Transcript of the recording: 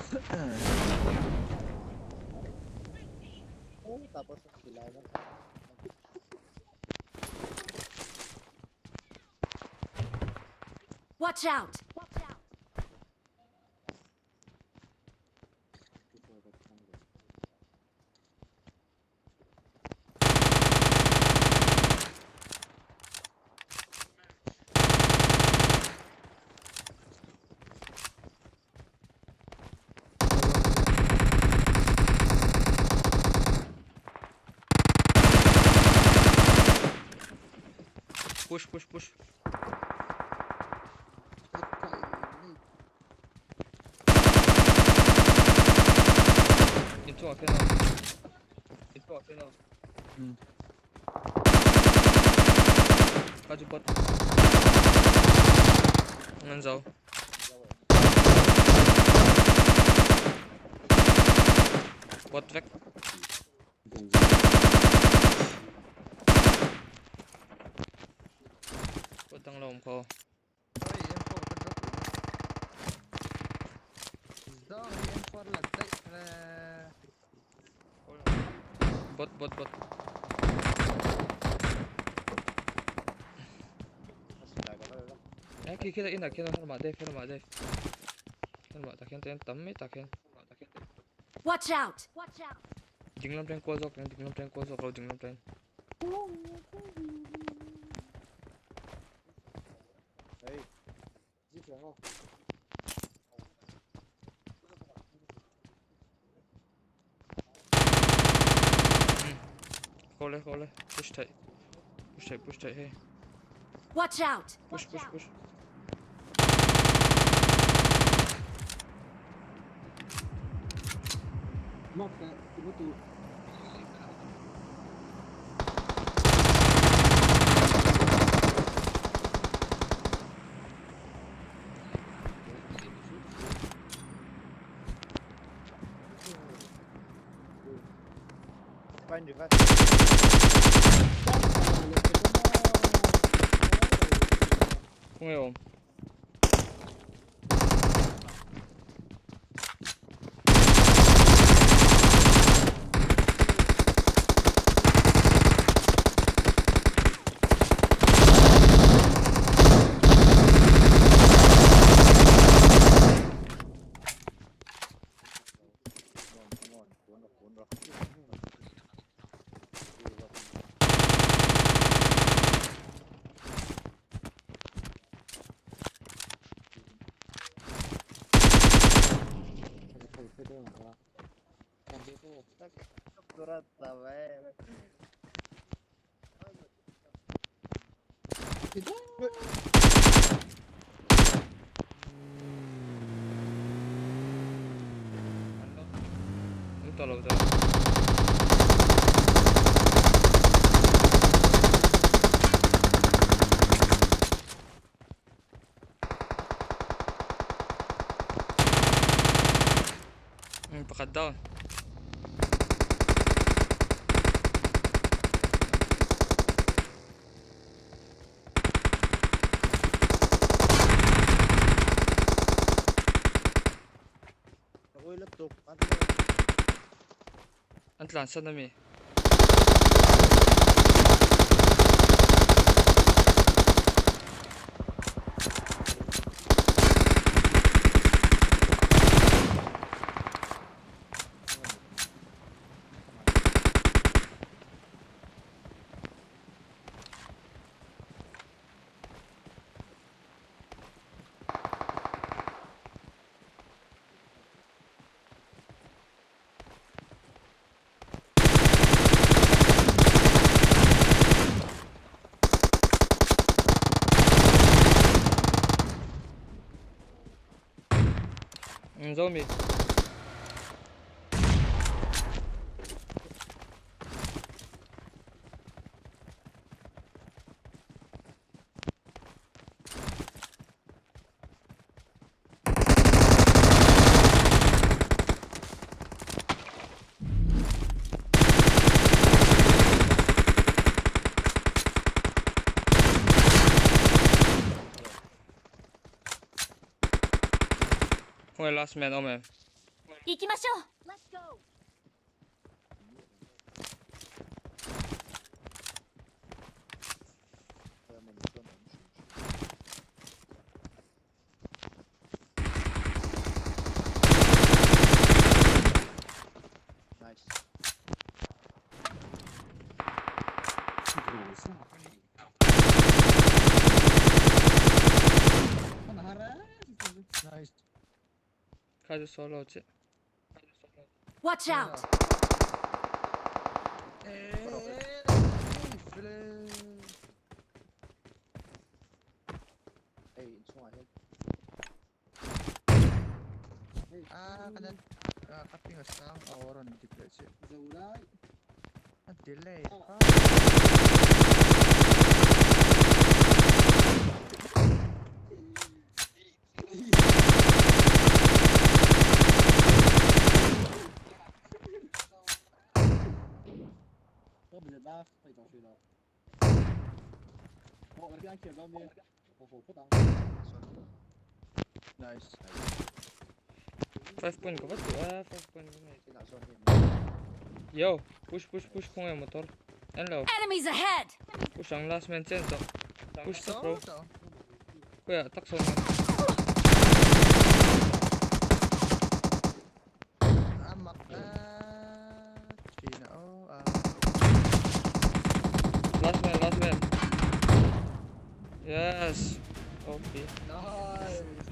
Oh, tapos sila na. Watch out! Push push push. Inchungah khian a inchungah khian a Ka chu bot ngan zo. Bot vek. Bot dang lo awm khaw. Bot bot bot. Eh khi khi inah khian helmah dave helmah dave helmah tah khian tam mai tah khian. Watch out! Dinglam teng kual zawk dinglam teng kual zawk lo dinglam teng. Khawle khawle push theih push theih push theih hei. Watch out! Push push push. Khawnge awm? An tawh lo ta. Pakhat down. An tlan san ami. Zombie. Khawnge last man awm em? 行きましょう。Let's go. Nice. Nice. Kha chu solo che. Watch out! Hey, inchungah hian. Ah, kanan. Kaping sang oron di che. A delay. Nice. 5 point ka va tu a 5 point ka nei. Inah sawn hei. Yo, push push push kung e motor. En lo. Enemies ahead! Push ang last man chen to. Push to bro. Kuya tak sawn. Amak China oh. Last man, last man. Yes. Okay. Nice.